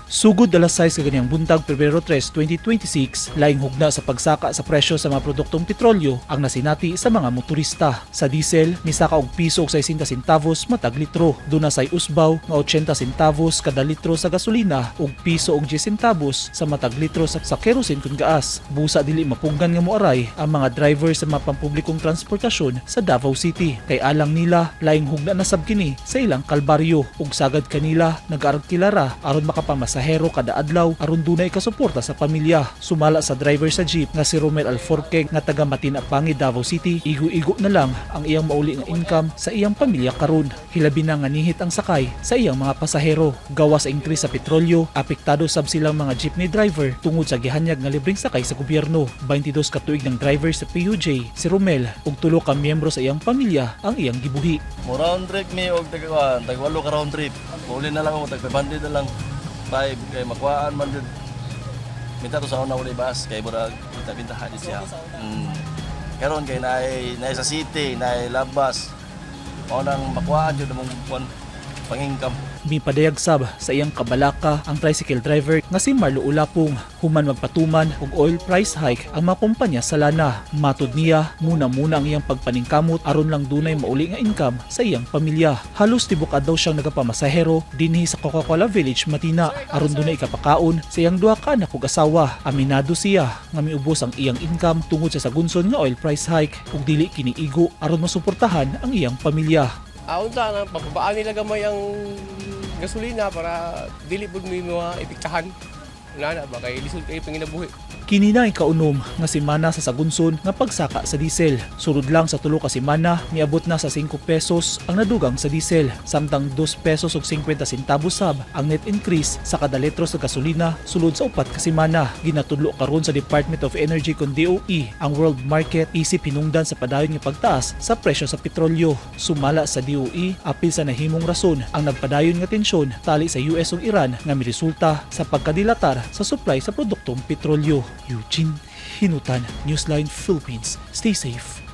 Sugod alas 6 kaganihang buntag, Pebrero 3, 2026, laing hugna sa pagsaka sa presyo sa mga produktong petrolyo ang nasinati sa mga motorista. Sa diesel, misaka og piso og 60 centavos matag litro. Duna say usbaw nga 80 centavos kada litro sa gasolina ug piso og 10 centavos sa matag litro sa kerosene kun gaas. Busa dili mapunggan nga moaray ang mga driver sa mga pampublikong transportasyon sa Davao City. Kay alang nila, laing hugna na sab kini sa ilang kalbaryo ug sagad kanila nagaarkilara aron makapamasahero kada adlaw aron dunay kasuporta sa pamilya. Sumala sa driver sa jeep nga si Romel Alforque nga taga Matina, Davao City, igo-igo na lang ang iyang mauli nga income sa iyang pamilya karon. Hilabi na nga nihit ang sakay sa iyang mga pasahero. Gawas sa increase sa petrolyo, apektado sab silang mga jeepney driver tungod sa gihanyag nga libreng sakay sa gobyerno. 22 ka tuig ng driver sa PUJ si Romel ug tulo ka miyembro sa iyang pamilya ang iyang gibuhi. Mo round trip mi og tag 8 ka round trip. Mauli na lang ako tag 500 na lang. 5 kay makuhaan man jud. Minta to sa una wala bus kay murag binta-binta di siya. Karon kay naay naay sa city, naay labas. Mao nang makuhaan jud among kuan pang-income. Mipadayag sab sa iyang kabalaka ang tricycle driver nga si Marlo Ulapong human magpatuman og oil price hike ang mga kumpanya sa lana. Matod niya, muna-muna ang iyang pagpaningkamot aron lang dunay mauli nga income sa iyang pamilya. Halos tibok adlaw siyang nagapamasahero dinhi sa Coca-Cola Village, Matina, aron dunay ikapakaon sa iyang duha ka anak ug asawa. Aminado siya nga miubos ang iyang income tungod sa sagunson nga oil price hike ug dili kini igo aron masuportahan ang iyang pamilya. Ah, unsa na pababaan nila gamay ang gasolina para dili pud mi mga epektahan. Wala na ba kay lisod kay panginabuhi. Kini na ikaunom nga semana sa sagunson nga pagsaka sa diesel. Sulod lang sa 3 ka semana, miabot na sa 5 pesos ang nadugang sa diesel, samtang 2 pesos ug 50 centavos sab ang net increase sa kada litro sa gasolina sulod sa 4 ka semana. Ginatudlo karon sa Department of Energy kon DOE ang world market isip hinungdan sa padayon nga pagtaas sa presyo sa petrolyo. Sumala sa DOE, apil sa nahimong rason ang nagpadayon nga tensyon tali sa US ug Iran nga miresulta sa pagkadilatar sa supply sa produktong petrolyo. Eugene Hinutan, Newsline Philippines. Stay safe.